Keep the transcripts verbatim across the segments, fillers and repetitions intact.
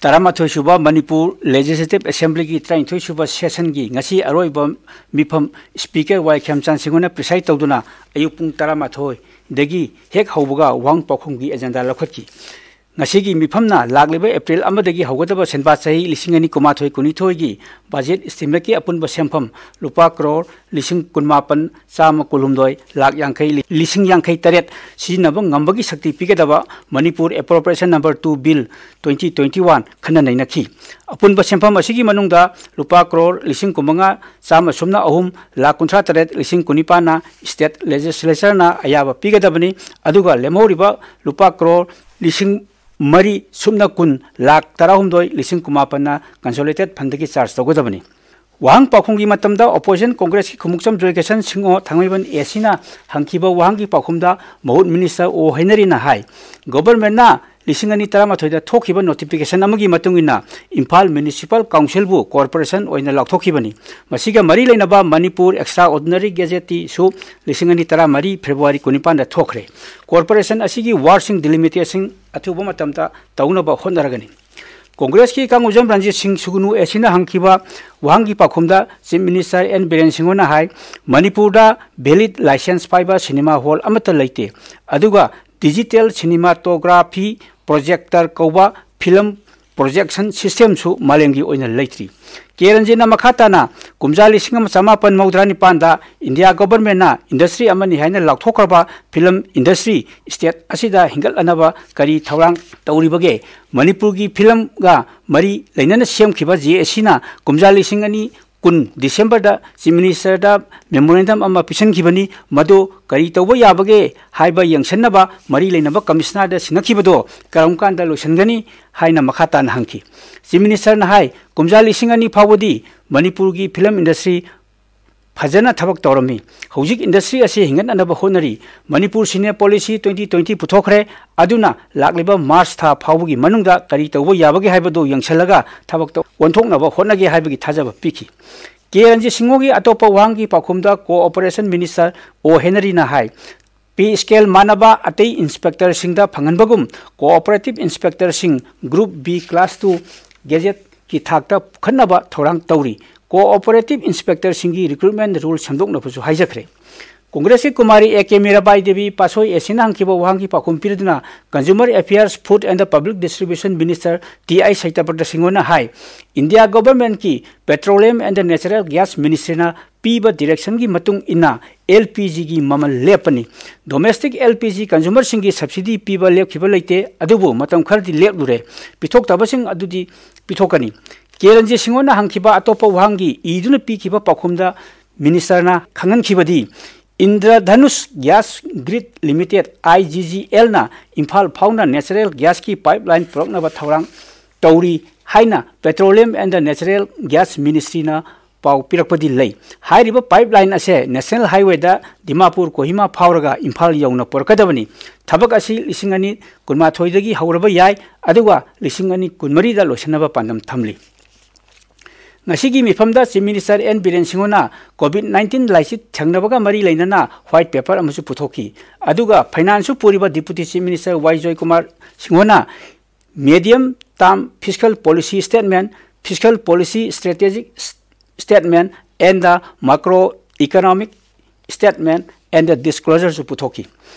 ꯇꯔꯥꯃꯥꯊꯣꯏ ꯁꯨꯕ ꯃꯅꯤꯄꯨꯔ ꯂꯦꯖꯤꯁꯂꯦꯇꯤꯚ ꯑꯦꯁꯦꯝꯕ꯭ꯂꯤꯒꯤ ꯇꯔꯥꯅꯤꯊꯣꯏ ꯁꯨꯕ ꯁꯦꯁꯟꯒꯤ ꯉꯁꯤ ꯑꯔꯣꯏꯕ ꯃꯤꯐꯝ ꯁ꯭ꯄꯤꯀꯔ ꯋꯥꯏ ꯈꯦꯝꯆꯥꯟ ꯁꯤꯡꯍꯅ ꯄ꯭ꯔꯤꯁꯥꯏꯗ ꯇꯧꯗꯨꯅ ꯑꯌꯨꯛ ꯄꯨꯡ ꯇꯔꯥꯃꯥꯊꯣꯏꯗꯒꯤ ꯍꯦꯛ ꯍꯧꯕꯒ ꯋꯥꯍꯪ ꯄꯥꯎꯈꯨꯝꯒꯤ ꯑꯦꯖꯦꯟꯗꯥ ꯂꯧꯈꯠꯈꯤ꯫ ꯉꯁꯤꯒꯤ ꯃꯤꯐꯝꯅ ꯂꯥꯛꯂꯤꯕ ꯑꯦꯄ꯭ꯔꯤꯜ ꯑꯃꯗꯒꯤ ꯍꯧꯒꯗꯕ ꯁꯦꯟꯕꯥ ꯆꯍꯤ ꯂꯤꯁꯤꯡ ꯑꯅꯤ ꯀꯨꯟꯃꯥꯊꯣꯏ ꯀꯨꯟꯅꯤꯊꯣꯏꯒꯤ ꯕꯖꯦꯠ ꯏꯁꯇꯤꯃꯦꯠꯀꯤ ꯑꯄꯨꯟꯕ ꯁꯦꯟꯐꯝ ꯂꯨꯄꯥ ꯀ꯭ꯔꯣꯔ ꯂꯤꯁꯤꯡ ꯀꯨꯟꯃꯥꯄꯟ ꯆꯥꯝꯃ ꯀꯨꯟꯍꯨꯝꯗꯣꯏ ꯂꯥꯛ ꯌꯥꯡꯈꯩ ꯂꯤꯁꯤꯡ ꯌꯥꯡꯈꯩ ꯇꯔꯦꯠ ꯁꯤꯖꯤꯟꯅꯕ ꯉꯝꯕꯒꯤ ꯁꯛꯇꯤ ꯄꯤꯒꯗꯕ Manipur appropriation number two bill twenty twenty one ꯈꯟꯅ ꯅꯩꯅꯈꯤ꯫ ꯑꯄꯨꯟꯕ ꯁꯦꯟꯐꯝ ꯑꯁꯤꯒꯤ ꯃꯅꯨꯡꯗ ꯂꯨꯄꯥ ꯀ꯭ꯔꯣꯔ ꯂꯤꯁꯤꯡ ꯀꯨꯟꯃꯉꯥ ꯆꯥꯝꯃ ꯁꯨꯞꯅ ꯑꯍꯨꯝ ꯂꯥꯛ ꯀꯨꯟꯊ꯭ꯔꯥ ꯇꯔꯦꯠ ꯂꯤꯁꯤꯡ ꯀꯨꯟꯅꯤꯄꯥꯟꯅ ꯁ꯭ꯇꯦꯠ ꯂꯦꯖꯤꯁꯂꯦꯆꯔꯅ ꯑꯌꯥꯕ ꯄꯤꯒꯗꯕꯅꯤ, ꯑꯗꯨꯒ ꯂꯦꯝꯍꯧꯔꯤꯕ ꯂꯨꯄꯥ ꯀ꯭ꯔꯣꯔ ꯂꯤꯁꯤꯡ ꯃꯔꯤ ꯁꯨꯞꯅ ꯀꯨꯟ ꯂꯥꯛ ꯇꯔꯥꯍꯨꯝꯗꯣꯏ ꯂꯤꯁꯤꯡ ꯀꯨꯟꯃꯥꯄꯟꯅ ꯀꯟꯁꯣꯂꯤꯗꯦꯠ ꯐꯟꯗꯒꯤ ꯆꯥꯔꯖ ꯇꯧꯒꯗꯕꯅꯤ꯫ ꯋꯥꯍꯪ ꯄꯥꯎꯈꯨꯝꯒꯤ ꯃꯇꯝꯗ ꯑꯣꯄꯣꯖꯤꯁꯟ ꯀꯣꯡꯒ꯭ꯔꯦꯁꯀꯤ ꯈꯨꯃꯨꯛꯆꯝ ꯖꯣꯏꯀꯤꯁꯟ ꯁꯤꯡꯍ ꯊꯥꯡꯃꯩꯕꯟ ꯑꯦ ꯁꯤꯅ ꯍꯪꯈꯤꯕ ꯋꯥꯍꯪꯒꯤ ꯄꯥꯎꯈꯨꯝꯗ ꯃꯍꯨꯠ ꯃꯤꯅꯤꯁꯇꯔ ꯑꯣ ꯍꯩꯅꯔꯤꯅ ꯍꯥꯏ, ꯒꯣꯚꯔꯟꯃꯦꯟꯠꯅ ꯂꯤꯁꯤꯡ ꯑꯅꯤ ꯇꯔꯥꯃꯥꯊꯣꯏꯗ ꯊꯣꯛꯈꯤꯕ ꯅꯣꯇꯤꯐꯤꯀꯦꯁꯟ ꯑꯃꯒꯤ ꯃꯇꯨꯡ ꯏꯟꯅ ꯏꯝꯐꯥꯜ ꯃ꯭ꯌꯨꯅꯤꯁꯤꯄꯥꯜ ꯀꯥꯎꯟꯁꯤꯜꯕꯨ ꯀꯣꯔꯄꯣꯔꯦꯁꯟ ꯑꯣꯏꯅ ꯂꯥꯎꯊꯣꯛꯈꯤꯕꯅꯤ꯫ ꯃꯁꯤꯒ ꯃꯔꯤ ꯂꯩꯅꯕ ꯃꯅꯤꯄꯨꯔ ꯑꯦꯛꯁꯇ꯭ꯔꯥ ꯑꯣꯔꯗꯤꯅꯔꯤ ꯒꯦꯖꯦꯠꯇꯤꯁꯨ ꯂꯤꯁꯤꯡ ꯑꯅꯤ ꯇꯔꯥꯃꯔꯤ ꯐꯦꯕ꯭ꯔꯨꯋꯥꯔꯤ ꯀꯨꯟꯅꯤꯄꯥꯟꯗ ꯊꯣꯛꯈ꯭ꯔꯦ꯫ ꯀꯣꯔꯄꯣꯔꯦꯁꯟ ꯑꯁꯤꯒꯤ ꯋꯥꯔꯗꯁꯤꯡ ꯗꯤꯂꯤꯃꯤꯇꯦꯁꯟ ꯑꯊꯨꯕ ꯃꯇꯝꯗ ꯇꯧꯅꯕ ꯍꯣꯠꯅꯔꯒꯅꯤ꯫ ꯀꯣꯡꯒ꯭ꯔꯦꯁꯀꯤ ꯀꯥꯡꯒꯨꯖꯝ ꯔꯟꯖꯤꯠ ꯁꯤꯡ ꯁꯨꯒꯅꯨ ꯑꯦ ꯁꯤꯅ ꯍꯪꯈꯤꯕ ꯋꯥꯍꯪꯒꯤ ꯄꯥꯎꯈꯨꯝꯗ ꯆꯤꯐ ꯃꯤꯅꯤꯁꯇꯔ ꯑꯦꯟ ꯕꯤꯔꯦꯟ ꯁꯤꯡꯍꯅ ꯍꯥꯏ, ꯃꯅꯤꯄꯨꯔꯗ ꯚꯦꯂꯤꯗ ꯂꯥꯏꯁꯦꯟꯁ ꯄꯥꯏꯕ ꯁꯤꯅꯦꯃꯥ ꯍꯣꯜ ꯑꯃꯠꯇ ꯂꯩꯇꯦ, ꯑꯗꯨꯒ ꯗꯤꯖꯤꯇꯦꯜ ꯁꯤꯅꯦꯃꯥꯇꯣꯒ꯭ꯔꯥꯐꯤ ꯄ꯭ꯔꯣꯖꯦꯛꯇꯔ ꯀꯧꯕ ꯐꯤꯂꯝ ꯄ꯭ꯔꯣꯖꯦꯛꯁꯟ ꯁꯤꯁꯇꯦꯝꯁꯨ ꯃꯥꯂꯦꯝꯒꯤ ꯑꯣꯏꯅ ꯂꯩꯇ꯭ꯔꯤ꯫ ꯀꯦ ꯔꯟꯖꯤꯠꯅ ꯃꯈꯥ ꯇꯥꯅ ꯀꯨꯝꯖꯥ ꯂꯤꯁꯤꯡ ꯑꯃ ꯆꯃꯥꯄꯟ ꯃꯧꯗ꯭ꯔꯥ ꯅꯤꯄꯥꯟꯗ ꯏꯟꯗꯤꯌꯥ ꯒꯣꯚꯔꯟꯃꯦꯟꯠꯅ ꯏꯟꯗꯁꯇ꯭ꯔꯤ ꯑꯃꯅꯤ ꯍꯥꯏꯅ ꯂꯥꯎꯊꯣꯛꯈ꯭ꯔꯕ ꯐꯤꯂꯝ ꯏꯟꯗꯁꯇ꯭ꯔꯤ ꯁ꯭ꯇꯦꯠ ꯑꯁꯤꯗ ꯍꯤꯡꯒꯠꯂꯅꯕ ꯀꯔꯤ ꯊꯧꯔꯥꯡ ꯇꯧꯔꯤꯕꯒꯦ? ꯃꯅꯤꯄꯨꯔꯒꯤ ꯐꯤꯂꯝꯒ ꯃꯔꯤ ꯂꯩꯅꯅ ꯁꯦꯝꯈꯤꯕ ꯖꯦ ꯑꯦ ꯁꯤꯅ ꯀꯨꯝꯖꯥ ꯂꯤꯁꯤꯡ ꯑꯅꯤ ꯀꯨꯟ ꯗꯤꯁꯦꯝꯕꯔꯗ ꯆꯤꯐ ꯃꯤꯅꯤꯁꯇꯔꯗ ꯃꯦꯃꯣꯔꯦꯟꯗꯝ ꯑꯃ ꯄꯤꯁꯤꯟꯈꯤꯕꯅꯤ꯫ ꯃꯗꯨ ꯀꯔꯤ ꯇꯧꯕ ꯌꯥꯕꯒꯦ ꯍꯥꯏꯕ ꯌꯦꯡꯁꯤꯟꯅꯕ ꯃꯔꯤ ꯂꯩꯅꯕ ꯀꯃꯤꯁꯅꯔꯗ ꯁꯤꯟꯅꯈꯤꯕꯗꯣ ꯀꯔꯝ ꯀꯥꯟꯗ ꯂꯣꯏꯁꯤꯟꯒꯅꯤ ꯍꯥꯏꯅ ꯃꯈꯥ ꯇꯥꯅ ꯍꯪꯈꯤ꯫ ꯆꯤꯐ ꯃꯤꯅꯤꯁꯇꯔꯅ ꯍꯥꯏ, ꯀꯨꯝꯖꯥ ꯂꯤꯁꯤꯡ ꯑꯅꯤ ꯐꯥꯎꯕꯗꯤ ꯃꯅꯤꯄꯨꯔꯒꯤ ꯐꯤꯂꯝ ꯏꯟꯗꯁꯇ꯭ꯔꯤ ꯐꯖꯅ ꯊꯕꯛ ꯇꯧꯔꯝꯃꯤ꯫ ꯍꯧꯖꯤꯛ ꯏꯟꯗꯁꯇ꯭ꯔꯤ ꯑꯁꯤ ꯍꯤꯡꯒꯠꯅꯅꯕ ꯍꯣꯠꯅꯔꯤ꯫ ꯃꯅꯤꯄꯨꯔ ꯁꯤꯅꯦ ꯄꯣꯂꯤꯁꯤ ꯇ꯭ꯋꯦꯟꯇꯤ ꯇ꯭ꯋꯦꯟꯇꯤ ꯄꯨꯊꯣꯛꯈ꯭ꯔꯦ꯫ ꯑꯗꯨꯅ ꯂꯥꯛꯂꯤꯕ ꯃꯥꯔꯆ ꯊꯥ ꯐꯥꯎꯕꯒꯤ ꯃꯅꯨꯡꯗ ꯀꯔꯤ ꯇꯧꯕ ꯌꯥꯕꯒꯦ ꯍꯥꯏꯕꯗꯨ ꯌꯦꯡꯁꯤꯜꯂꯒ ꯊꯕꯛꯇ ꯑꯣꯟꯊꯣꯛꯅꯕ ꯍꯣꯠꯅꯒꯦ ꯍꯥꯏꯕꯒꯤ ꯊꯥꯖꯕ ꯄꯤꯈꯤ꯫ ꯀꯦ ꯔꯟꯖꯤꯠ ꯁꯤꯡꯍꯒꯤ ꯑꯇꯣꯞꯄ ꯋꯥꯍꯪꯒꯤ ꯄꯥꯎꯈꯨꯝꯗ ꯀꯣꯑꯣꯄꯔꯦꯁꯟ ꯃꯤꯅꯤꯁꯇꯔ ꯑꯣ ꯍꯦꯅꯔꯤꯅ ꯍꯥꯏ, Pay scale ꯃꯥꯟꯅꯕ ꯑꯇꯩ ꯏꯟꯁꯄꯦꯛꯇꯔꯁꯤꯡꯗ ꯐꯪꯍꯟꯕꯒꯨꯝ cooperative ꯏꯟꯁꯄꯦꯛꯇꯔꯁꯤꯡ group B class two gazetteꯀꯤ ꯊꯥꯛꯇ ꯄꯨꯈꯠꯅꯕ ꯊꯧꯔꯥꯡ ꯇꯧꯔꯤ꯫ Cooperative ꯏꯟꯁꯄꯦꯛꯇꯔꯁꯤꯡꯒꯤ recruitment rule ꯁꯦꯝꯗꯣꯛꯅꯕꯁꯨ ꯍꯥꯏꯖꯈ꯭ꯔꯦ꯫ ꯀꯣꯡꯒ꯭ꯔꯦꯁꯀꯤ Kumari A K Mirabai Devi ꯄꯥꯁꯣꯏ A Cꯅ ꯍꯪꯈꯤꯕ ꯋꯥꯍꯪꯒꯤ ꯄꯥꯎꯈꯨꯝ ꯄꯤꯔꯗꯨꯅ Consumer Affairs, Food and Public Distribution Minister T I ꯁꯇ꯭ꯌꯄ꯭ꯔꯇ ꯁꯤꯡꯍꯅ ꯍꯥꯏ, India Governmentꯀꯤ Petroleum and Natural Gas Ministryꯅ ꯄꯤꯕ directionꯒꯤ ꯃꯇꯨꯡ ꯏꯟꯅ L P Gꯒꯤ ꯃꯃꯜ ꯂꯦꯞꯄꯅꯤ꯫ Domestic L P G consumerꯁꯤꯡꯒꯤ subsidy ꯄꯤꯕ ꯂꯦꯞꯈꯤꯕ ꯂꯩꯇꯦ, ꯑꯗꯨꯕꯨ ꯃꯇꯝ ꯈꯔꯗꯤ ꯂꯦꯞꯂꯨꯔꯦ꯫ ꯄꯤꯊꯣꯛꯇꯕꯁꯤꯡ ꯑꯗꯨꯗꯤ ꯄꯤꯊꯣꯛꯀꯅꯤ꯫ ꯀꯦ ꯔꯟꯖꯤꯠ ꯁꯤꯡꯍꯅ ꯍꯪꯈꯤꯕ ꯑꯇꯣꯞꯄ ꯋꯥꯍꯪꯒꯤ ꯏꯗꯨꯅ ꯄꯤꯈꯤꯕ ꯄꯥꯎꯈꯨꯝꯗ Ministerꯅ ꯈꯪꯍꯟꯈꯤꯕꯗꯤ, Indradhanush Gas Grid Limited, I G G Lꯅ Imphal ꯐꯥꯎꯅ natural gasꯀꯤ pipeline ꯄꯨꯔꯛꯅꯕ ꯊꯧꯔꯥꯡ ꯇꯧꯔꯤ ꯍꯥꯏꯅ Petroleum and Natural Gas Ministryꯅ ꯄꯥꯎ ꯄꯤꯔꯛꯄꯗꯤ ꯂꯩ꯫ ꯍꯥꯏꯔꯤꯕ pipeline ꯑꯁꯦ National Highwayꯗ ꯗꯤꯃꯥꯄꯨꯔ ꯀꯣꯍꯤꯃꯥ ꯐꯥꯎꯔꯒ ꯏꯝꯐꯥꯜ ꯌꯧꯅ ꯄꯨꯔꯛꯀꯗꯕꯅꯤ꯫ ꯊꯕꯛ ꯑꯁꯤ ꯂꯤꯁꯤꯡ ꯑꯅꯤ ꯀꯨꯟꯃꯥꯊꯣꯏꯗꯒꯤ ꯍꯧꯔꯕ ꯌꯥꯏ, ꯑꯗꯨꯒ ꯂꯤꯁꯤꯡ ꯑꯅꯤ ꯀꯨꯟꯃꯔꯤꯗ ꯂꯣꯏꯁꯤꯟꯅꯕ ꯄꯥꯟꯗꯝ ꯊꯝꯂꯤ꯫ ꯉꯁꯤꯒꯤ ꯃꯤꯐꯝꯗ Chief Minister N ꯕꯤꯔꯦꯟ ꯁꯤꯡꯍꯅ COVID nineteen ꯂꯥꯏꯆꯠ ꯊꯦꯡꯅꯕꯒ ꯃꯔꯤ ꯂꯩꯅꯅ white paper ꯑꯃꯁꯨ ꯄꯨꯊꯣꯛꯈꯤ꯫ ꯑꯗꯨꯒ Financeꯁꯨ ꯄꯨꯔꯤꯕ Deputy Chief Minister Y Joykumar ꯁꯤꯡꯍꯅ medium term fiscal policy statement, fiscal policy strategic statement and the macroeconomic statement and the disclosureꯁꯨ ꯄꯨꯊꯣꯛꯈꯤ꯫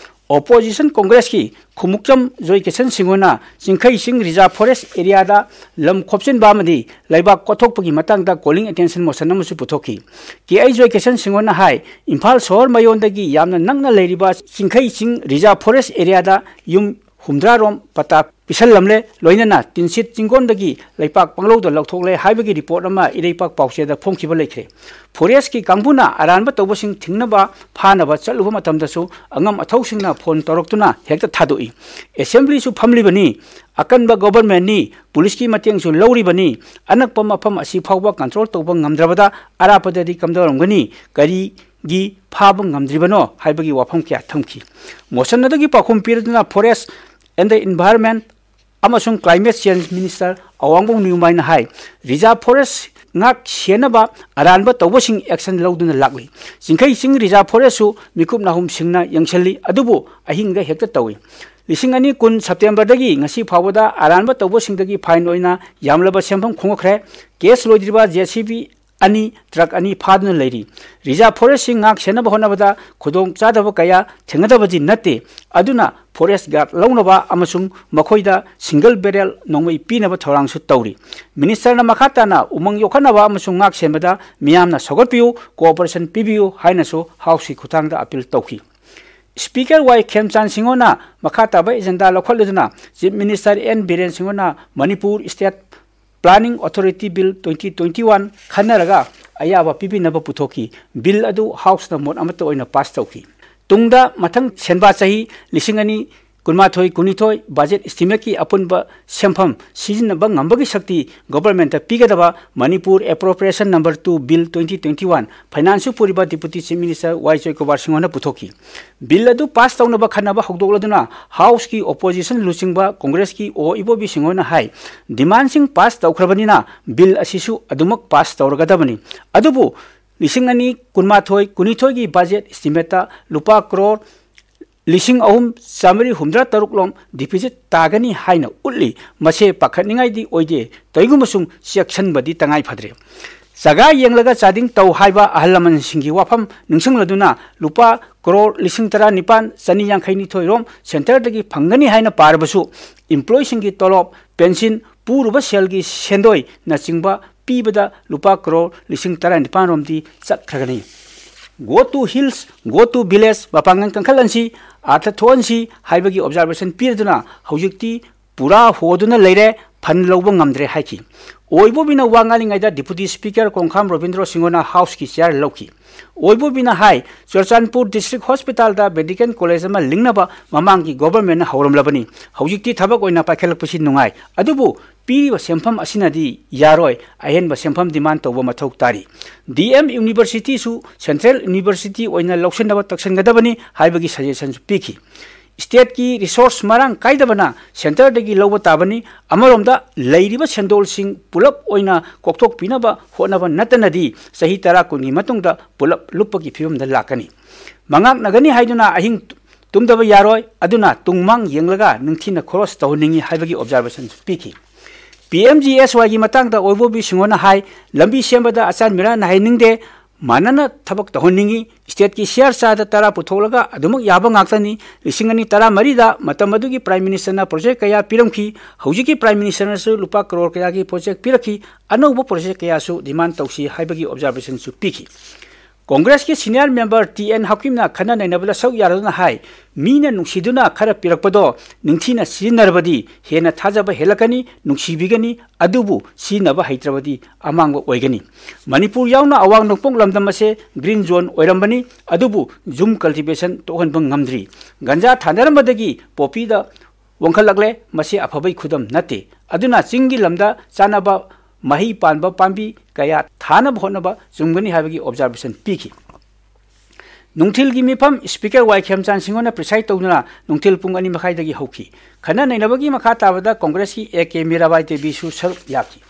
Opposition Congressꯀꯤ ꯈꯨꯃꯨꯛꯆꯝ ꯖꯣꯏ ꯀꯤꯁꯟ ꯁꯤꯡꯍꯅ ꯆꯤꯡꯈꯩ ꯆꯤꯡ reserve forest areaꯗ ꯂꯝ ꯈꯣꯞꯆꯤꯟꯕ ꯑꯃꯗꯤ ꯂꯩꯕꯥꯛ ꯀꯣꯠꯊꯣꯛꯄꯒꯤ ꯃꯇꯥꯡꯗ calling attention motion ꯑꯃꯁꯨ ꯄꯨꯊꯣꯛꯈꯤ꯫ ꯀꯦ ꯑꯩ ꯖꯣꯏ ꯀꯤꯁꯟ ꯁꯤꯡꯍꯅ ꯍꯥꯏ, ꯏꯝꯐꯥꯜ ꯁꯍꯔ ꯃꯌꯣꯟꯗꯒꯤ ꯌꯥꯝꯅ ꯅꯛꯅ ꯂꯩꯔꯤꯕ ꯆꯤꯡꯈꯩ ꯆꯤꯡ reserve forest areaꯗ ꯌꯨꯝ ꯍꯨꯝꯗ꯭ꯔꯥ ꯔꯣꯝ ꯄꯇꯥ ꯄꯤꯁꯜꯂꯝꯂꯦ, ꯂꯣꯏꯅꯅ ꯇꯤꯟꯁꯤꯠ ꯆꯤꯡꯒꯣꯟꯗꯒꯤ ꯂꯩꯄꯥꯛ ꯄꯪꯂꯧꯗ ꯂꯧꯊꯣꯛꯂꯦ ꯍꯥꯏꯕꯒꯤ report ꯑꯃ ꯏꯔꯩꯄꯥꯛ ꯄꯥꯎꯆꯦꯗ ꯐꯣꯡꯈꯤꯕ ꯂꯩꯈ꯭ꯔꯦ꯫ Forestꯀꯤ ꯀꯥꯡꯕꯨꯅ ꯑꯔꯥꯟꯕ ꯇꯧꯕꯁꯤꯡ ꯊꯤꯡꯅꯕ ꯐꯥꯅꯕ ꯆꯠꯂꯨꯕ ꯃꯇꯝꯗꯁꯨ ꯑꯉꯝ ꯑꯊꯧꯁꯤꯡꯅ phone ꯇꯧꯔꯛꯇꯨꯅ ꯍꯦꯛꯇ ꯊꯥꯗꯣꯛꯏ꯫ Assemblyꯁꯨ ꯐꯝꯂꯤꯕꯅꯤ, ꯑꯀꯟꯕ governmentꯅꯤ, policeꯀꯤ ꯃꯇꯦꯡꯁꯨ ꯂꯧꯔꯤꯕꯅꯤ, ꯑꯅꯛꯄ ꯃꯐꯝ ꯑꯁꯤ ꯐꯥꯎꯕ control ꯇꯧꯕ ꯉꯝꯗ꯭ꯔꯕꯗ ꯑꯔꯥꯞꯄꯗꯗꯤ ꯀꯝꯗꯧꯔꯝꯒꯅꯤ? ꯀꯔꯤꯒꯤ ꯐꯥꯕ ꯉꯝꯗ꯭ꯔꯤꯕꯅꯣ ꯍꯥꯏꯕꯒꯤ ꯋꯥꯐꯝ ꯀꯌꯥ ꯊꯝꯈꯤ꯫ Motion ꯑꯗꯨꯒꯤ ꯄꯥꯎꯈꯨꯝ ꯄꯤꯔꯗꯨꯅ Forest and the Environment ꯑꯃꯁꯨꯡ Climate Change Minister ꯑꯋꯥꯡꯕꯝ ꯅꯤꯌꯨꯃꯥꯏꯅ ꯍꯥꯏ, reserve forest ꯉꯥꯛ ꯁꯦꯟꯅꯕ ꯑꯔꯥꯟꯕ ꯇꯧꯕꯁꯤꯡ action ꯂꯧꯗꯨꯅ ꯂꯥꯛꯂꯤ꯫ ꯆꯤꯡꯈꯩ ꯆꯤꯡ reserve forestꯁꯨ ꯃꯤꯀꯨꯞ ꯅꯥꯍꯨꯝꯁꯤꯡꯅ ꯌꯦꯡꯁꯤꯜꯂꯤ, ꯑꯗꯨꯕꯨ ꯑꯍꯤꯡꯗ ꯍꯦꯛꯇ ꯇꯧꯏ꯫ ꯂꯤꯁꯤꯡ ꯑꯅꯤ ꯀꯨꯟ Septemberꯗꯒꯤ ꯉꯁꯤ ꯐꯥꯎꯕꯗ ꯑꯔꯥꯟꯕ ꯇꯧꯕꯁꯤꯡꯗꯒꯤ fine ꯑꯣꯏꯅ ꯌꯥꯝꯂꯕ ꯁꯦꯟꯐꯝ ꯈꯣꯝꯒꯠꯈ꯭ꯔꯦ꯫ Case ꯂꯣꯏꯗ꯭ꯔꯤꯕ JCB ꯑꯅꯤ, truck ꯑꯅꯤ ꯐꯥꯗꯨꯅ ꯂꯩꯔꯤ꯫ Reserve forestꯁꯤꯡ ꯉꯥꯛ ꯁꯦꯟꯅꯕ ꯍꯣꯠꯅꯕꯗ ꯈꯨꯗꯣꯡ ꯆꯥꯗꯕ ꯀꯌꯥ ꯊꯦꯡꯅꯗꯕꯗꯤ ꯅꯠꯇꯦ꯫ ꯑꯗꯨꯅ forest guard ꯂꯧꯅꯕ ꯑꯃꯁꯨꯡ ꯃꯈꯣꯏꯗ single barrel ꯅꯣꯡꯃꯩ ꯄꯤꯅꯕ ꯊꯧꯔꯥꯡꯁꯨ ꯇꯧꯔꯤ꯫ Ministerꯅ ꯃꯈꯥ ꯇꯥꯅ ꯎꯃꯪ ꯌꯣꯛꯈꯠꯅꯕ ꯑꯃꯁꯨꯡ ꯉꯥꯛ ꯁꯦꯟꯕꯗ ꯃꯤꯌꯥꯝꯅ ꯁꯧꯒꯠꯄꯤꯌꯨ, cooperation ꯄꯤꯕꯤꯌꯨ ꯍꯥꯏꯅꯁꯨ Houseꯀꯤ ꯈꯨꯠꯊꯥꯡꯗ appeal ꯇꯧꯈꯤ꯫ Speaker ꯋꯥꯏ ꯈꯦꯝꯆꯥꯟ ꯁꯤꯡꯍꯣꯅ ꯃꯈꯥ ꯇꯥꯕ agenda ꯂꯧꯈꯠꯂꯗꯨꯅ Chief Minister N Biren ꯁꯤꯡꯍꯣꯅ Manipur State Planning Authority Bill twenty twenty one ꯈꯟꯅꯔꯒ ꯑꯌꯥꯕ ꯄꯤꯕꯤꯅꯕ ꯄꯨꯊꯣꯛꯈꯤ꯫ Bill ꯑꯗꯨ Houseꯅ ꯃꯣꯠ ꯑꯃꯠꯇ ꯑꯣꯏꯅ pass ꯇꯧꯈꯤ꯫ ꯇꯨꯡꯗ ꯃꯊꯪ ꯁꯦꯟꯕꯥ ꯆꯍꯤ ꯂꯤꯁꯤꯡ ꯑꯅꯤ ꯀꯨꯟꯃꯥꯊꯣꯏ ꯀꯨꯟꯅꯤꯊꯣꯏ budget estimateꯀꯤ ꯑꯄꯨꯟꯕ ꯁꯦꯟꯐꯝ ꯁꯤꯖꯤꯟꯅꯕ ꯉꯝꯕꯒꯤ ꯁꯛꯇꯤ governmentꯇ ꯄꯤꯒꯗꯕ Manipur Appropriation Number two Bill twenty twenty one financeꯁꯨ ꯄꯨꯔꯤꯕ Deputy Chief Minister ꯋꯥꯏ ꯖꯣꯏꯀꯨꯃꯥꯔ ꯁꯤꯡꯍꯅ ꯄꯨꯊꯣꯛꯈꯤ꯫ Bill ꯑꯗꯨ pass ꯇꯧꯅꯕ ꯈꯟꯅꯕ ꯍꯧꯗꯣꯛꯂꯗꯨꯅ Houseꯀꯤ opposition ꯂꯨꯆꯤꯡꯕ Congressꯀꯤ ꯑꯣ ꯏꯕꯣꯕꯤ ꯁꯤꯡꯍꯅ ꯍꯥꯏ, demandꯁꯤꯡ pass ꯇꯧꯈ꯭ꯔꯕꯅꯤꯅ bill ꯑꯁꯤꯁꯨ ꯑꯗꯨꯃꯛ pass ꯇꯧꯔꯒꯗꯕꯅꯤ꯫ ꯑꯗꯨꯕꯨ ꯂꯤꯁꯤꯡ ꯑꯅꯤ ꯀꯨꯟꯃꯥꯊꯣꯏ ꯀꯨꯟꯅꯤꯊꯣꯏꯒꯤ budget estimateꯇ ꯂꯨꯄꯥ ꯀ꯭ꯔꯣꯔ ꯂꯤꯁꯤꯡ ꯑꯍꯨꯝ ꯆꯥꯃꯔꯤ ꯍꯨꯝꯗ꯭ꯔꯥ ꯇꯔꯨꯛ ꯂꯣꯝ deficit ꯇꯥꯒꯅꯤ ꯍꯥꯏꯅ ꯎꯠꯂꯤ꯫ ꯃꯁꯦ ꯄꯥꯈꯠꯅꯤꯡꯉꯥꯏꯗꯤ ꯑꯣꯏꯗꯦ, ꯀꯔꯤꯒꯨꯝꯕꯁꯨ ꯆꯦꯛꯁꯤꯟꯕꯗꯤ ꯇꯉꯥꯏ ꯐꯗ꯭ꯔꯦ꯫ ꯆꯒꯥ ꯌꯦꯡꯂꯒ ꯆꯥꯗꯤꯡ ꯇꯧ ꯍꯥꯏꯕ ꯑꯍꯜ ꯂꯃꯟꯁꯤꯡꯒꯤ ꯋꯥꯐꯝ ꯅꯤꯡꯁꯤꯡꯂꯗꯨꯅ ꯂꯨꯄꯥ ꯀ꯭ꯔꯣꯔ ꯂꯤꯁꯤꯡ ꯇꯔꯥꯅꯤꯄꯥꯟ ꯆꯅꯤ ꯌꯥꯡꯈꯩ ꯅꯤꯊꯣꯏ ꯔꯣꯝ centreꯗꯒꯤ ꯐꯪꯒꯅꯤ ꯍꯥꯏꯅ ꯄꯥꯔꯕꯁꯨ employeeꯁꯤꯡꯒꯤ ꯇꯣꯂꯣꯞ, pension, ꯄꯨꯔꯨꯕ ꯁꯦꯜꯒꯤ ꯁꯦꯟꯗꯣꯏꯅꯆꯤꯡꯕ ꯄꯤꯕꯗ ꯂꯨꯄꯥ ꯀ꯭ꯔꯣꯔ ꯂꯤꯁꯤꯡ ꯇꯔꯥꯅꯤꯄꯥꯟ ꯔꯣꯝꯗꯤ ꯆꯠꯈ꯭ꯔꯒꯅꯤ꯫ Go to hills, go to village, ꯃꯄꯥꯡꯒꯜ ꯀꯟꯈꯠꯍꯟꯁꯤ, ꯑꯥꯔꯊ ꯊꯣꯛꯍꯟꯁꯤ ꯍꯥꯏꯕꯒꯤ observation ꯄꯤꯔꯗꯨꯅ ꯍꯧꯖꯤꯛꯇꯤ ꯄꯨꯔꯥ ꯍꯣꯗꯨꯅ ꯂꯩꯔꯦ, ꯐꯟ ꯂꯧꯕ ꯉꯝꯗ꯭ꯔꯦ ꯍꯥꯏꯈꯤ꯫ ꯑꯣꯏꯕꯣꯕꯤꯅ ꯋꯥ ꯉꯥꯡꯂꯤꯉꯩꯗ Deputy Speaker ꯀꯣꯡꯈꯥꯝ ꯔꯣꯕꯤꯟꯗ꯭ꯔꯣ ꯁꯤꯡꯍꯅ Houseꯀꯤ chair ꯂꯧꯈꯤ꯫ ꯑꯣꯏꯕꯣꯕꯤꯅ ꯍꯥꯏ, ꯆꯨꯔꯆꯥꯟꯄꯨꯔ District Hospitalꯗ medical college ꯑꯃ ꯂꯤꯡꯅꯕ ꯃꯃꯥꯡꯒꯤ governmentꯅ ꯍꯧꯔꯝꯂꯕꯅꯤ꯫ ꯍꯧꯖꯤꯛꯇꯤ ꯊꯕꯛ ꯑꯣꯏꯅ ꯄꯥꯏꯈꯠꯂꯛꯄꯁꯤ ꯅꯨꯡꯉꯥꯏ, ꯑꯗꯨꯕꯨ ꯄꯤꯔꯤꯕ ꯁꯦꯟꯐꯝ ꯑꯁꯤꯅꯗꯤ ꯌꯥꯔꯣꯏ, ꯑꯍꯦꯟꯕ ꯁꯦꯟꯐꯝ demand ꯇꯧꯕ ꯃꯊꯧ ꯇꯥꯔꯤ꯫ DM Universityꯁꯨ central university ꯑꯣꯏꯅ ꯂꯧꯁꯤꯟꯅꯕ ꯇꯛꯁꯤꯟꯒꯗꯕꯅꯤ ꯍꯥꯏꯕꯒꯤ suggestionꯁꯨ ꯄꯤꯈꯤ꯫ stateꯀꯤ resource ꯃꯔꯥꯡ ꯀꯥꯏꯗꯕꯅ centreꯗꯒꯤ ꯂꯧꯕ ꯇꯥꯕꯅꯤ꯫ ꯑꯃꯔꯣꯝꯗ ꯂꯩꯔꯤꯕ ꯁꯦꯟꯗꯣꯜꯁꯤꯡ ꯄꯨꯂꯞ ꯑꯣꯏꯅ ꯀꯣꯛꯊꯣꯛꯄꯤꯅꯕ ꯍꯣꯠꯅꯕ ꯅꯠꯇꯅꯗꯤ ꯆꯍꯤ ꯇꯔꯥ ꯀꯨꯟꯒꯤ ꯃꯇꯨꯡꯗ ꯄꯨꯂꯞ ꯂꯨꯞꯄꯒꯤ ꯐꯤꯕꯝꯗ ꯂꯥꯛꯀꯅꯤ꯫ ꯃꯉꯥꯛꯅꯒꯅꯤ ꯍꯥꯏꯗꯨꯅ ꯑꯍꯤꯡ ꯇꯨꯝꯗꯕ ꯌꯥꯔꯣꯏ, ꯑꯗꯨꯅ ꯇꯨꯡꯃꯥꯡ ꯌꯦꯡꯂꯒ ꯅꯤꯡꯊꯤꯅ ꯈꯣꯔꯁ ꯇꯧꯍꯟꯅꯤꯡꯏ ꯍꯥꯏꯕꯒꯤ observationꯁꯨ ꯄꯤꯈꯤ꯫ ꯄꯤ ꯑꯦꯝ ꯖꯤ ꯑꯦꯁ ꯋꯥꯏꯒꯤ ꯃꯇꯥꯡꯗ ꯑꯣꯏꯕꯣꯕꯤ ꯁꯤꯡꯍꯣꯅ ꯍꯥꯏ, ꯂꯝꯕꯤ ꯁꯦꯝꯕꯗ ꯑꯆꯥꯟ ꯃꯤꯔꯥꯟ ꯍꯥꯏꯅꯤꯡꯗꯦ, ꯃꯥꯟꯅꯅ ꯊꯕꯛ ꯇꯧꯍꯟꯅꯤꯡꯏ꯫ Stateꯀꯤ share ꯆꯥꯗ ꯇꯔꯥ ꯄꯨꯊꯣꯛꯂꯒ ꯑꯗꯨꯃꯛ ꯌꯥꯕ ꯉꯥꯛꯇꯅꯤ꯫ ꯂꯤꯁꯤꯡ ꯑꯅꯤ ꯇꯔꯥꯃꯔꯤꯗ ꯃꯇꯝ ꯑꯗꯨꯒꯤ Prime Ministerꯅ project ꯀꯌꯥ ꯄꯤꯔꯝꯈꯤ꯫ ꯍꯧꯖꯤꯛꯀꯤ Prime Ministerꯅꯁꯨ ꯂꯨꯄꯥ ꯀꯔꯣꯔ ꯀꯌꯥꯒꯤ project ꯄꯤꯔꯛꯈꯤ꯫ ꯑꯅꯧꯕ project ꯀꯌꯥꯁꯨ demand ꯇꯧꯁꯤ ꯍꯥꯏꯕꯒꯤ observationꯁꯨ ꯄꯤꯈꯤ꯫ ꯀꯣꯡꯒ꯭ꯔꯦꯁꯀꯤ senior member ꯇꯤ ꯑꯦꯟ ꯍꯥꯀꯤꯝꯅ ꯈꯟꯅ ꯅꯩꯅꯕꯗ ꯁꯔꯨꯛ ꯌꯥꯔꯗꯨꯅ ꯍꯥꯏ, ꯃꯤꯅ ꯅꯨꯡꯁꯤꯗꯨꯅ ꯈꯔ ꯄꯤꯔꯛꯄꯗꯣ ꯅꯤꯡꯊꯤꯅ ꯁꯤꯖꯤꯟꯅꯔꯕꯗꯤ ꯍꯦꯟꯅ ꯊꯥꯖꯕ ꯍꯦꯜꯂꯛꯀꯅꯤ, ꯅꯨꯡꯁꯤꯕꯤꯒꯅꯤ, ꯑꯗꯨꯕꯨ ꯁꯤꯖꯤꯟꯅꯕ ꯍꯩꯇ꯭ꯔꯕꯗꯤ ꯑꯃꯥꯡꯕ ꯑꯣꯏꯒꯅꯤ꯫ ꯃꯅꯤꯄꯨꯔ ꯌꯥꯎꯅ ꯑꯋꯥꯡ ꯅꯣꯡꯄꯣꯛ ꯂꯝꯗꯝ ꯑꯁꯦ green zone ꯑꯣꯏꯔꯝꯕꯅꯤ, ꯑꯗꯨꯕꯨ ꯖꯨꯝ cultivation ꯊꯣꯛꯍꯟꯕ ꯉꯝꯗ꯭ꯔꯤ꯫ ꯒꯟꯖꯥ ꯊꯥꯅꯔꯝꯕꯗꯒꯤ ꯄꯣꯄꯤꯗ ꯋꯥꯡꯈꯠꯂꯛꯂꯦ, ꯃꯁꯤ ꯑꯐꯕꯒꯤ ꯈꯨꯗꯝ ꯅꯠꯇꯦ꯫ ꯑꯗꯨꯅ ꯆꯤꯡꯒꯤ ꯂꯝꯗ ꯆꯥꯅꯕ ꯃꯍꯩ ꯄꯥꯟꯕ ꯄꯥꯝꯕꯤ ꯀꯌꯥ ꯊꯥꯅꯕ ꯍꯣꯠꯅꯕ ꯆꯨꯝꯒꯅꯤ ꯍꯥꯏꯕꯒꯤ observation ꯄꯤꯈꯤ꯫ ꯅꯨꯡꯊꯤꯜꯒꯤ ꯃꯤꯐꯝ Speaker ꯋꯥꯏ ꯈꯦꯝꯆꯥꯟ ꯁꯤꯡꯍꯣꯅ preside ꯇꯧꯗꯨꯅ ꯅꯨꯡꯊꯤꯜ ꯄꯨꯡ ꯑꯅꯤ ꯃꯈꯥꯏꯗꯒꯤ ꯍꯧꯈꯤ꯫ ꯈꯟꯅ ꯅꯩꯅꯕꯒꯤ ꯃꯈꯥ ꯇꯥꯕꯗ ꯀꯣꯡꯒ꯭ꯔꯦꯁꯀꯤ ꯑꯦ ꯀꯦ ꯃꯤꯔꯥꯕꯥꯏ ꯗꯦꯕꯤꯁꯨ ꯁꯔꯨꯛ ꯌꯥꯈꯤ꯫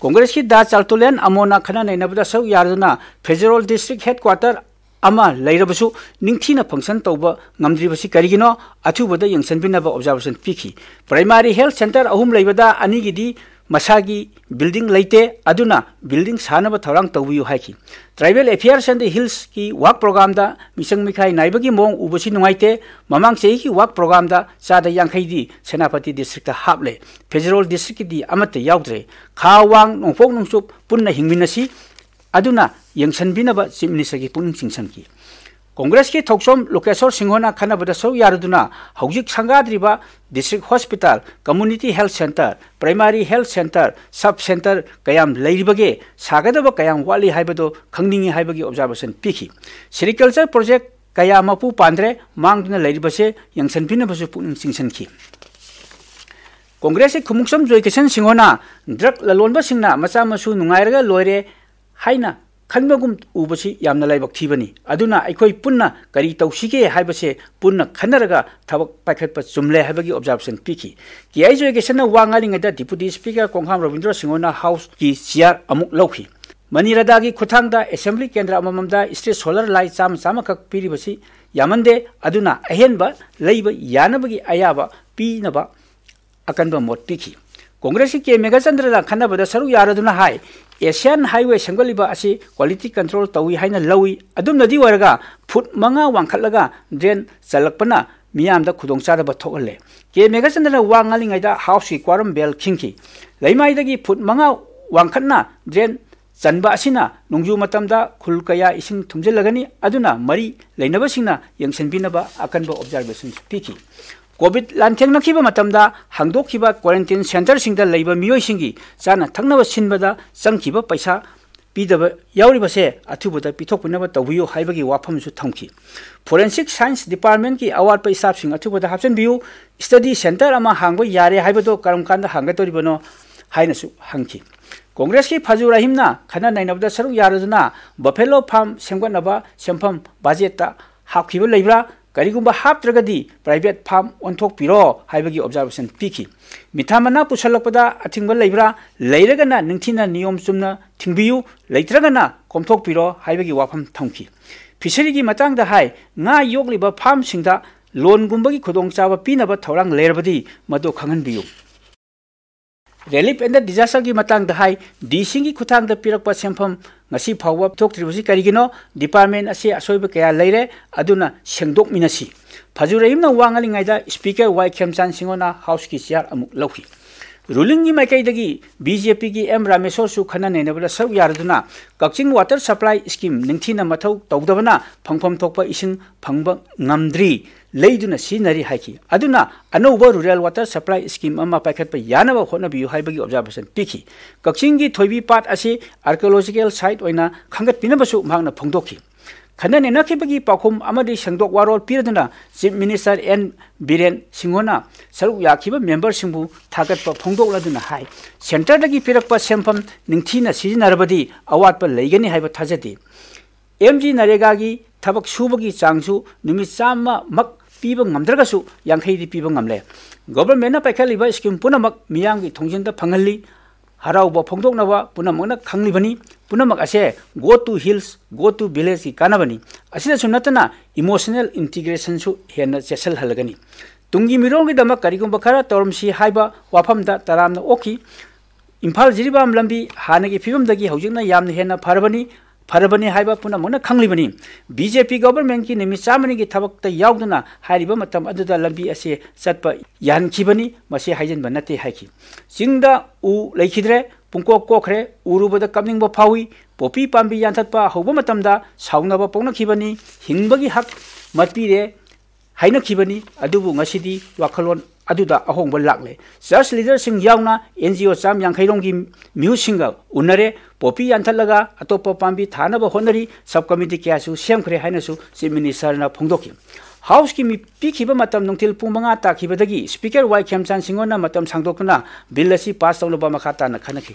ꯀꯣꯡꯒ꯭ꯔꯦꯁꯀꯤ ꯗꯥ ꯆꯥꯜꯇꯨꯂꯦꯟ ꯑꯃꯣꯅ ꯈꯟꯅ ꯅꯩꯅꯕꯗ ꯁꯔꯨꯛ ꯌꯥꯔꯗꯨꯅ federal district headquarter ꯑꯃ ꯂꯩꯔꯕꯁꯨ ꯅꯤꯡꯊꯤꯅ function ꯇꯧꯕ ꯉꯝꯗ꯭ꯔꯤꯕꯁꯤ ꯀꯔꯤꯒꯤꯅꯣ? ꯑꯊꯨꯕꯗ ꯌꯦꯡꯁꯤꯟꯕꯤꯅꯕ observation ꯄꯤꯈꯤ꯫ Primary health centre ꯑꯍꯨꯝ ꯂꯩꯕꯗ ꯑꯅꯤꯒꯤꯗꯤ ꯃꯁꯥꯒꯤ building ꯂꯩꯇꯦ, ꯑꯗꯨꯅ building ꯁꯥꯅꯕ ꯊꯧꯔꯥꯡ ꯇꯧꯕꯤꯌꯨ ꯍꯥꯏꯈꯤ꯫ Tribal Affairs and Hillsꯀꯤ work programꯗ ꯃꯤꯆꯪ ꯃꯤꯈꯥꯏ ꯅꯥꯏꯕꯒꯤ ꯃꯑꯣꯡ ꯎꯕꯁꯤ ꯅꯨꯡꯉꯥꯏꯇꯦ꯫ ꯃꯃꯥꯡ ꯆꯍꯤꯒꯤ work programꯗ ꯆꯥꯗ ꯌꯥꯡꯈꯩꯗꯤ ꯁꯦꯅꯥꯄꯇꯤ districtꯇ ꯍꯥꯞꯂꯦ, federal districtꯀꯤꯗꯤ ꯑꯃꯠꯇ ꯌꯥꯎꯗ꯭ꯔꯦ꯫ ꯈꯥ ꯋꯥꯡ ꯅꯣꯡꯄꯣꯛ ꯅꯣꯡꯆꯨꯞ ꯄꯨꯟꯅ ꯍꯤꯡꯃꯤꯟꯅꯁꯤ, ꯑꯗꯨꯅ ꯌꯦꯡꯁꯤꯟꯕꯤꯅꯕ Chief Ministerꯒꯤ ꯄꯨꯛꯅꯤꯡ ꯆꯤꯡꯁꯤꯟꯈꯤ꯫ ꯀꯣꯡꯒ꯭ꯔꯦꯁꯀꯤ ꯊꯧꯆꯣꯝ ꯂꯣꯀꯦꯁꯣꯔ ꯁꯤꯡꯍꯣꯅ ꯈꯟꯅꯕꯗ ꯁꯔꯨꯛ ꯌꯥꯔꯗꯨꯅ ꯍꯧꯖꯤꯛ ꯁꯪꯒꯥꯗ꯭ꯔꯤꯕ district hospital, community health centre, primary health centre, sub centre ꯀꯌꯥꯝ ꯂꯩꯔꯤꯕꯒꯦ, ꯁꯥꯒꯗꯕ ꯀꯌꯥꯝ ꯋꯥꯠꯂꯤ ꯍꯥꯏꯕꯗꯨ ꯈꯪꯅꯤꯡꯏ ꯍꯥꯏꯕꯒꯤ observation ꯄꯤꯈꯤ꯫ Sericulture project ꯀꯌꯥ ꯃꯄꯨ ꯄꯥꯟꯗ꯭ꯔꯦ, ꯃꯥꯡꯗꯨꯅ ꯂꯩꯔꯤꯕꯁꯦ ꯌꯦꯡꯁꯤꯟꯕꯤꯅꯕꯁꯨ ꯄꯨꯛꯅꯤꯡ ꯆꯤꯡꯁꯤꯟꯈꯤ꯫ ꯀꯣꯡꯒ꯭ꯔꯦꯁꯀꯤ ꯈꯨꯃꯨꯛꯁꯝ ꯖꯣꯏꯀꯤꯁꯟ ꯁꯤꯡꯍꯣꯅ drug ꯂꯂꯣꯟꯕꯁꯤꯡꯅ ꯃꯆꯥ ꯃꯁꯨ ꯅꯨꯡꯉꯥꯏꯔꯒ ꯂꯣꯏꯔꯦ ꯍꯥꯏꯅ ꯈꯟꯕꯒꯨꯝ ꯎꯕꯁꯤ ꯌꯥꯝꯅ ꯂꯥꯏꯕꯛ ꯊꯤꯕꯅꯤ꯫ ꯑꯗꯨꯅ ꯑꯩꯈꯣꯏ ꯄꯨꯟꯅ ꯀꯔꯤ ꯇꯧꯁꯤꯒꯦ ꯍꯥꯏꯕꯁꯦ ꯄꯨꯟꯅ ꯈꯟꯅꯔꯒ ꯊꯕꯛ ꯄꯥꯏꯈꯠꯄ ꯆꯨꯝꯂꯦ ꯍꯥꯏꯕꯒꯤ observation ꯄꯤꯈꯤ꯫ ꯀꯦ ꯑꯥꯏ ꯖꯣꯏ ꯀꯤꯁꯟꯅ ꯋꯥ ꯉꯥꯡꯂꯤꯉꯩꯗ Deputy Speaker ꯀꯣꯡꯈꯥꯝ ꯔꯕꯤꯟꯗ꯭ꯔꯣ ꯁꯤꯡꯍꯣꯅ House ꯀꯤ chair ꯑꯃꯨꯛ ꯂꯧꯈꯤ꯫ ꯃꯅꯤ ꯔꯗꯥꯒꯤ ꯈꯨꯠꯊꯥꯡꯗ Assembly ꯀꯦꯟꯗ꯭ꯔ ꯑꯃꯃꯝꯗ street solar light ꯆꯥꯝꯃ ꯆꯥꯝꯃꯈꯛ ꯄꯤꯔꯤꯕꯁꯤ ꯌꯥꯝꯃꯟꯗꯦ, ꯑꯗꯨꯅ ꯑꯍꯦꯟꯕ ꯂꯩꯕ ꯌꯥꯅꯕꯒꯤ ꯑꯌꯥꯕ ꯄꯤꯅꯕ ꯑꯀꯟꯕ ꯃꯣꯠ ꯄꯤꯈꯤ꯫ ꯀꯣꯡꯒ꯭ꯔꯦꯁꯀꯤ ꯀꯦ ꯃꯦꯘꯆꯟꯗ꯭ꯔꯅ ꯈꯟꯅꯕꯗ ꯁꯔꯨꯛ ꯌꯥꯔꯗꯨꯅ ꯍꯥꯏ, Asian Highway ꯁꯦꯝꯒꯠꯂꯤꯕ ꯑꯁꯤ quality control ꯇꯧꯏ ꯍꯥꯏꯅ ꯂꯧꯏ꯫ ꯑꯗꯨꯝꯅꯗꯤ ꯑꯣꯏꯔꯒ ꯐꯨꯠ ꯃꯉꯥ ꯋꯥꯡꯈꯠꯂꯒ drain ꯆꯜꯂꯛꯄꯅ ꯃꯤꯌꯥꯝꯗ ꯈꯨꯗꯣꯡꯆꯥꯗꯕ ꯊꯣꯛꯍꯜꯂꯦ꯫ ꯀꯦ ꯃꯦꯘꯆꯟꯗ꯭ꯔꯅ ꯋꯥ ꯉꯥꯡꯂꯤꯉꯩꯗ House ꯀꯤ quorum bell ꯈꯤꯡꯈꯤ꯫ ꯂꯩꯃꯥꯏꯗꯒꯤ ꯐꯨꯠ ꯃꯉꯥ ꯋꯥꯡꯈꯠꯅ drain ꯆꯟꯕ ꯑꯁꯤꯅ ꯅꯣꯡꯖꯨ ꯃꯇꯝꯗ ꯈꯨꯜ ꯀꯌꯥ ꯏꯁꯤꯡ ꯊꯨꯝꯖꯤꯜꯂꯒꯅꯤ, ꯑꯗꯨꯅ ꯃꯔꯤ ꯂꯩꯅꯕꯁꯤꯡꯅ ꯌꯦꯡꯁꯤꯟꯕꯤꯅꯕ ꯑꯀꯟꯕ observation ꯄꯤꯈꯤ꯫ COVID ꯂꯥꯟꯊꯦꯡꯅꯈꯤꯕ ꯃꯇꯝꯗ ꯍꯥꯡꯗꯣꯛꯈꯤꯕ quarantine centre ꯁꯤꯡꯗ ꯂꯩꯕ ꯃꯤꯑꯣꯏꯁꯤꯡꯒꯤ ꯆꯥꯅ ꯊꯛꯅꯕ ꯁꯤꯟꯕꯗ ꯆꯪꯈꯤꯕ ꯄꯩꯁꯥ ꯄꯤꯗꯕ ꯌꯥꯎꯔꯤꯕꯁꯦ ꯑꯊꯨꯕꯗ ꯄꯤꯊꯣꯛꯄꯤꯅꯕ ꯇꯧꯕꯤꯌꯨ ꯍꯥꯏꯕꯒꯤ ꯋꯥꯐꯝꯁꯨ ꯊꯝꯈꯤ꯫ Forensic Science Department ꯀꯤ ꯑꯋꯥꯠꯄ staff ꯁꯤꯡ ꯑꯊꯨꯕꯗ ꯍꯥꯞꯆꯤꯟꯕꯤꯌꯨ, study centre ꯑꯃ ꯍꯥꯡꯕ ꯌꯥꯔꯦ ꯍꯥꯏꯕꯗꯨ ꯀꯔꯝ ꯀꯥꯟꯗ ꯍꯥꯡꯒꯗꯧꯔꯤꯕꯅꯣ ꯍꯥꯏꯅꯁꯨ ꯍꯪꯈꯤ꯫ ꯀꯣꯡꯒ꯭ꯔꯦꯁꯀꯤ ꯐꯖꯨ ꯔꯍꯤꯝꯅ ꯈꯟꯅ ꯅꯩꯅꯕꯗ ꯁꯔꯨꯛ ꯌꯥꯔꯗꯨꯅ buffalo farm ꯁꯦꯝꯒꯠꯅꯕ ꯁꯦꯟꯐꯝ budget ꯇ ꯍꯥꯞꯈꯤꯕ ꯂꯩꯕ꯭ꯔꯥ? ꯀꯔꯤꯒꯨꯝꯕ ꯍꯥꯞꯇ꯭ꯔꯒꯗꯤ private farm ꯑꯣꯟꯊꯣꯛꯄꯤꯔꯣ ꯍꯥꯏꯕꯒꯤ observation ꯄꯤꯈꯤ꯫ ꯃꯤꯊꯥ ꯃꯅꯥ ꯄꯨꯁꯜꯂꯛꯄꯗ ꯑꯊꯤꯡꯕ ꯂꯩꯕ꯭ꯔꯥ? ꯂꯩꯔꯒꯅ ꯅꯤꯡꯊꯤꯅ ꯅꯤꯌꯣꯝ ꯆꯨꯝꯅ ꯊꯤꯡꯕꯤꯌꯨ, ꯂꯩꯇ꯭ꯔꯒꯅ ꯀꯣꯝꯊꯣꯛꯄꯤꯔꯣ ꯍꯥꯏꯕꯒꯤ ꯋꯥꯐꯝ ꯊꯝꯈꯤ꯫ Fishery ꯒꯤ ꯃꯇꯥꯡꯗ ꯍꯥꯏ, ꯉꯥ ꯌꯣꯛꯂꯤꯕ farm ꯁꯤꯡꯗ loan ꯒꯨꯝꯕꯒꯤ ꯈꯨꯗꯣꯡꯆꯥꯕ ꯄꯤꯅꯕ ꯊꯧꯔꯥꯡ ꯂꯩꯔꯕꯗꯤ ꯃꯗꯨ ꯈꯪꯍꯟꯕꯤꯌꯨ꯫ Relief and Disaster ꯒꯤ ꯃꯇꯥꯡꯗ ꯍꯥꯏ, ꯗꯤ ꯁꯤꯒꯤ ꯈꯨꯠꯊꯥꯡꯗ ꯄꯤꯔꯛꯄ ꯁꯦꯟꯐꯝ ꯉꯁꯤ ꯐꯥꯎꯕ ꯊꯣꯛꯇ꯭ꯔꯤꯕꯁꯤ ꯀꯔꯤꯒꯤꯅꯣ? Department ꯑꯁꯤ ꯑꯁꯣꯏꯕ ꯀꯌꯥ ꯂꯩꯔꯦ, ꯑꯗꯨꯅ ꯁꯦꯡꯗꯣꯛꯃꯤꯟꯅꯁꯤ꯫ ꯐꯖꯨ ꯔꯍꯤꯝꯅ ꯋꯥ ꯉꯥꯡꯂꯤꯉꯩꯗ Speaker ꯋꯥꯏ ꯈꯦꯝꯆꯥꯟ ꯁꯤꯡꯍꯣꯅ House ꯀꯤ chair ꯑꯃꯨꯛ ꯂꯧꯈꯤ꯫ Ruling ꯒꯤ ꯃꯥꯏꯀꯩꯗꯒꯤ ꯕꯤ ꯖꯦ ꯄꯤ ꯒꯤ ꯑꯦꯝ ꯔꯥꯃꯦꯁꯣꯔꯁꯨ ꯈꯟꯅ ꯅꯩꯅꯕꯗ ꯁꯔꯨꯛ ꯌꯥꯔꯗꯨꯅ ꯀꯛꯆꯤꯡ water supply scheme ꯅꯤꯡꯊꯤꯅ ꯃꯊꯧ ꯇꯧꯗꯕꯅ ꯐꯪꯐꯝ ꯊꯣꯛꯄ ꯏꯁꯤꯡ ꯐꯪꯕ ꯉꯝꯗ꯭ꯔꯤ, ꯂꯩꯗꯨꯅ ꯁꯤꯖꯤꯟꯅꯔꯤ ꯍꯥꯏꯈꯤ꯫ ꯑꯗꯨꯅ ꯑꯅꯧꯕ rural water supply scheme ꯑꯃ ꯄꯥꯏꯈꯠꯄ ꯌꯥꯅꯕ ꯍꯣꯠꯅꯕꯤꯌꯨ ꯍꯥꯏꯕꯒꯤ observation ꯄꯤꯈꯤ꯫ ꯀꯛꯆꯤꯡꯒꯤ ꯊꯣꯏꯕꯤ ꯄꯥꯠ ꯑꯁꯤ archaeological site ꯑꯣꯏꯅ ꯈꯟꯒꯠꯄꯤꯅꯕꯁꯨ ꯃꯍꯥꯛꯅ ꯐꯣꯡꯗꯣꯛꯈꯤ꯫ ꯈꯟꯅ ꯅꯩꯅꯈꯤꯕꯒꯤ ꯄꯥꯎꯈꯨꯝ ꯑꯃꯗꯤ ꯁꯦꯡꯗꯣꯛ ꯋꯥꯔꯣꯜ ꯄꯤꯔꯗꯨꯅ Chief Minister N Biren Singh ꯅ ꯁꯔꯨꯛ ꯌꯥꯈꯤꯕ member ꯁꯤꯡꯕꯨ ꯊꯥꯒꯠꯄ ꯐꯣꯡꯗꯣꯛꯂꯗꯨꯅ ꯍꯥꯏ, Centre ꯗꯒꯤ ꯄꯤꯔꯛꯄ ꯁꯦꯟꯐꯝ ꯅꯤꯡꯊꯤꯅ ꯁꯤꯖꯤꯟꯅꯔꯕꯗꯤ ꯑꯋꯥꯠꯄ ꯂꯩꯒꯅꯤ ꯍꯥꯏꯕ ꯊꯥꯖꯗꯦ꯫ M G NREGA ꯒꯤ ꯊꯕꯛ ꯁꯨꯕꯒꯤ ꯆꯥꯡꯁꯨ ꯅꯨꯃꯤꯠ ꯆꯥꯝꯃ ꯃꯛ ꯄꯤꯕ ꯉꯝꯗ꯭ꯔꯒꯁꯨ ꯌꯥꯡꯈꯩꯗꯤ ꯄꯤꯕ ꯉꯝꯂꯦ꯫ Government ꯅ ꯄꯥꯏꯈꯠꯂꯤꯕ scheme ꯄꯨꯝꯅꯃꯛ ꯃꯤꯌꯥꯝꯒꯤ ꯊꯣꯡꯖꯤꯟꯗ ꯐꯪꯍꯜꯂꯤ꯫ ꯍꯔꯥꯎꯕ ꯐꯣꯡꯗꯣꯛꯅꯕ ꯄꯨꯝꯅꯃꯛꯅ ꯈꯪꯂꯤꯕꯅꯤ꯫ ꯄꯨꯝꯅꯃꯛ ꯑꯁꯦ Go to Hills, Go to Village ꯀꯤ ꯀꯥꯟꯅꯕꯅꯤ꯫ ꯑꯁꯤꯗꯁꯨ ꯅꯠꯇꯅ emotional integration ꯁꯨ ꯍꯦꯟꯅ ꯆꯦꯠꯁꯤꯜꯍꯜꯂꯒꯅꯤ꯫ ꯇꯨꯡꯒꯤ ꯃꯤꯔꯣꯜꯒꯤꯗꯃꯛ ꯀꯔꯤꯒꯨꯝꯕ ꯈꯔ ꯇꯧꯔꯝꯁꯤ ꯍꯥꯏꯕ ꯋꯥꯐꯝꯗ ꯇꯔꯥꯝꯅ ꯑꯣꯛꯈꯤ꯫ ꯏꯝꯐꯥꯜ ꯖꯤꯔꯤꯕꯥꯝ ꯂꯝꯕꯤ ꯍꯥꯟꯅꯒꯤ ꯐꯤꯕꯝꯗꯒꯤ ꯍꯧꯖꯤꯛꯅ ꯌꯥꯝꯅ ꯍꯦꯟꯅ ꯐꯔꯕꯅꯤ, ꯐꯔꯕꯅꯤ ꯍꯥꯏꯕ ꯄꯨꯝꯅꯃꯛꯅ ꯈꯪꯂꯤꯕꯅꯤ꯫ B J P government ꯀꯤ ꯅꯨꯃꯤꯠ ꯆꯥꯝꯃꯅꯤꯒꯤ ꯊꯕꯛꯇ ꯌꯥꯎꯗꯨꯅ ꯍꯥꯏꯔꯤꯕ ꯃꯇꯝ ꯑꯗꯨꯗ ꯂꯝꯕꯤ ꯑꯁꯤ ꯆꯠꯄ ꯌꯥꯍꯟꯈꯤꯕꯅꯤ, ꯃꯁꯤ ꯍꯥꯏꯖꯤꯟꯕ ꯅꯠꯇꯦ ꯍꯥꯏꯈꯤ꯫ ꯆꯤꯡꯗ ꯎ ꯂꯩꯈꯤꯗ꯭ꯔꯦ, ꯄꯨꯡꯀꯣꯛ ꯀꯣꯛꯈ꯭ꯔꯦ, ꯎꯔꯨꯕꯗ ꯀꯞꯅꯤꯡꯕ ꯐꯥꯎꯏ꯫ ꯄꯣꯄꯤ ꯄꯥꯝꯕꯤ ꯌꯥꯟꯊꯠꯄ ꯍꯧꯕ ꯃꯇꯝꯗ ꯁꯥꯎꯅꯕ ꯄꯣꯛꯅꯈꯤꯕꯅꯤ, ꯍꯤꯡꯕꯒꯤ ꯍꯛ ꯃꯠꯄꯤꯔꯦ ꯍꯥꯏꯅꯈꯤꯕꯅꯤ꯫ ꯑꯗꯨꯕꯨ ꯉꯁꯤꯗꯤ ꯋꯥꯈꯜꯂꯣꯟ ꯑꯗꯨꯗ ꯑꯍꯣꯡꯕ ꯂꯥꯛꯂꯦ꯫ Church leader ꯁꯤꯡ ꯌꯥꯎꯅ N G O ꯆꯥꯝ ꯌꯥꯡꯈꯩ ꯔꯣꯝꯒꯤ ꯃꯤꯍꯨꯠꯁꯤꯡꯒ ꯎꯅꯔꯦ꯫ ꯄꯣꯄꯤ ꯌꯥꯟꯊꯠꯂꯒ ꯑꯇꯣꯞꯄ ꯄꯥꯝꯕꯤ ꯊꯥꯅꯕ ꯍꯣꯠꯅꯔꯤ꯫ Sub committee ꯀꯌꯥꯁꯨ ꯁꯦꯝꯈ꯭ꯔꯦ ꯍꯥꯏꯅꯁꯨ Chief Minister ꯅ ꯐꯣꯡꯗꯣꯛꯈꯤ꯫ House ꯀꯤ ꯃꯤ ꯄꯤꯈꯤꯕ ꯃꯇꯝ ꯅꯨꯡꯊꯤꯜ ꯄꯨꯡ ꯃꯉꯥ ꯇꯥꯈꯤꯕꯗꯒꯤ Speaker Y ꯈꯦꯝꯆꯥꯟ ꯁꯤꯡꯍꯣꯟꯅ ꯃꯇꯝ ꯁꯥꯡꯗꯣꯛꯇꯨꯅ bill ꯑꯁꯤ pass ꯇꯧꯅꯕ ꯃꯈꯥ ꯇꯥꯅ ꯈꯟꯅꯈꯤ꯫